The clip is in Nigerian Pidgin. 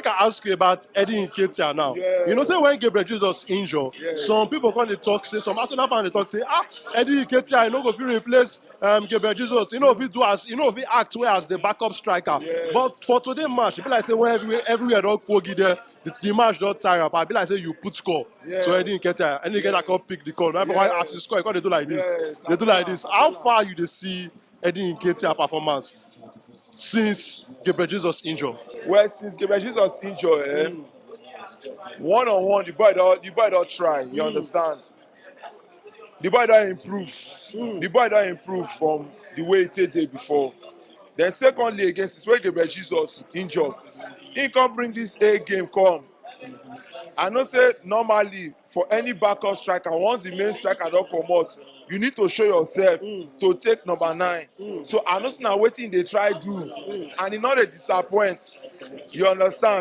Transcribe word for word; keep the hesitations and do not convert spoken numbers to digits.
I ask you about Eddie Nketiah now. Yeah. You know, say when Gabriel Jesus injure, Yeah. some people come dey talk say, some Arsenal fans dey talk say, ah, Eddie Nketiah, you no go fit replace um, Gabriel Jesus. You know, if he do as you know, if he act well as the backup striker. Yes. But for today match, e be like say when everywhere, everywhere don kogi there, the, the match don tire up. E be like say you put score. Yes. So Eddie Nketiah, Eddie Nketiah Yes. come pick the call. Now, why Yes. as he score, he come dey do like this. Yes, They do like Arsenal, this. How Arsenal. Far you dey see Eddie Nketiah performance since Gabriel Jesus injure? Well, since Gabriel Jesus injure, eh, one on one, the boy don the boy don try. You understand? The boy don improve. The boy don improve from the way he take dey before. Then secondly, again, since when Gabriel Jesus injure, he come bring this A game come. I know say normally for any backup striker, once the main striker don comot, you need to show yourself to take number nine. So I know say na wetin he dey try do, and he no dey disappoint. You understand?